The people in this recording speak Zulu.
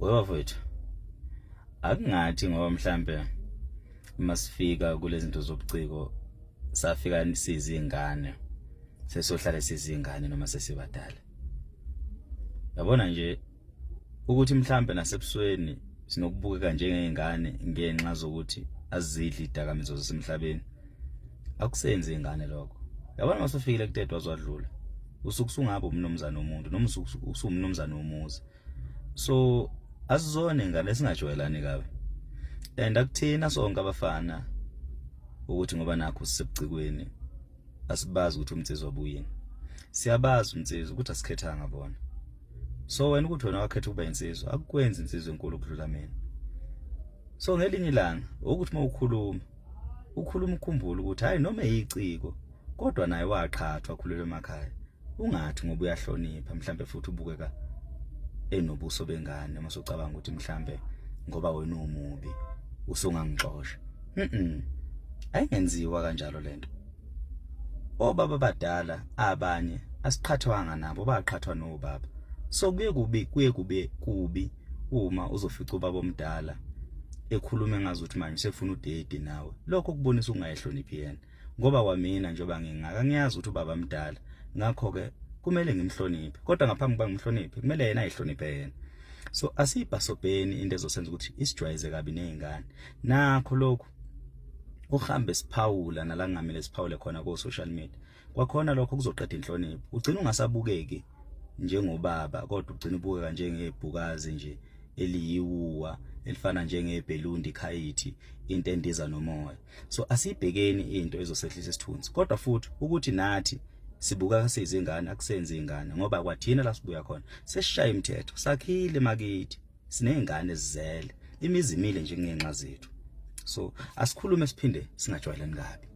Webafowethu, akungathi ngoba mhlambe masifika kulezinto zobuciko safika sizingane sesohlale sizingane noma sesibadala. Yabona nje ukuthi mhlambe nasebusweni sinokubukeka njengezingane ngenxa zokuthi azidli idakamizwa zasemhlabeni. Akusenzi ingane lokho. Yabona masufikile kutedwa zwadlula. Usuke usungaba umnumzane womuntu noma usuke usumnumzane womuzi. So asizone ingane singajwayelani kabi. And akuthina sonke abafana ukuthi ngoba nakho sisebucikweni asibazi ukuthi umnsizwa ubuyini. Siyabazi umnsizwa ukuthi asikhethanga bona. So wena ukuthi wena wakhetha ukuba insizwa akukwenzi insizwa enkulu ukudlula mina. So ngelinye ilanga ukuthi uma ukhuluma ukhuluma ukhumbule ukuthi hayi noma eyiciko kodwa naye waqhathwa khulelwe emakhaya ungathi ngoba uyahlonipha mhlambe futhi ubukeka enobuso bengane uma usucabanga ukuthi mhlambe ngoba wena umubi usungangixosha mhm ayingenziwa kanjalo lento obaba abadala abanye asiqhathwanga nabo baqhathwa nobaba so kuye kubi kuye kube kubi uma uzofica ubaba omdala ekhuluma engazi ukuthi manje sefuna udede nawe lokho kubonisa ukungayihloniphi yena ngoba kwamina njengoba ngingaka ngiyazi ukuthi ubaba mdala ngakho ke kumele ngimhloniphe kodwa ngaphambi kuba ngimhloniphe kumele yena ayihloniphe yena so asiyibhasobheni into ezosenza ukuthi isijwayeze kabi nezingane nakho lokhu uhambe siphawula nala ngamele siphawule khona ko social media kwakhona lokho kuzoqeda inhlonipho ugcina ungasabukeki njengobaba kodwa ugcina ubukeka njengebhukazi nje eliyiwuwa elifana njengebhelundi khayithi into endiza nomoya so asibhekeni into ezosehlisa isithunzi kodwa futhi ukuthi nathi sibuka sizingane akusenzi ingane ngoba kwathina la sibuya khona sesishaya imithetho sakhile makithi sinezingane ezizele imizi imile nje ngenxa zethu so asikhulume siphinde singajwayelani kabi.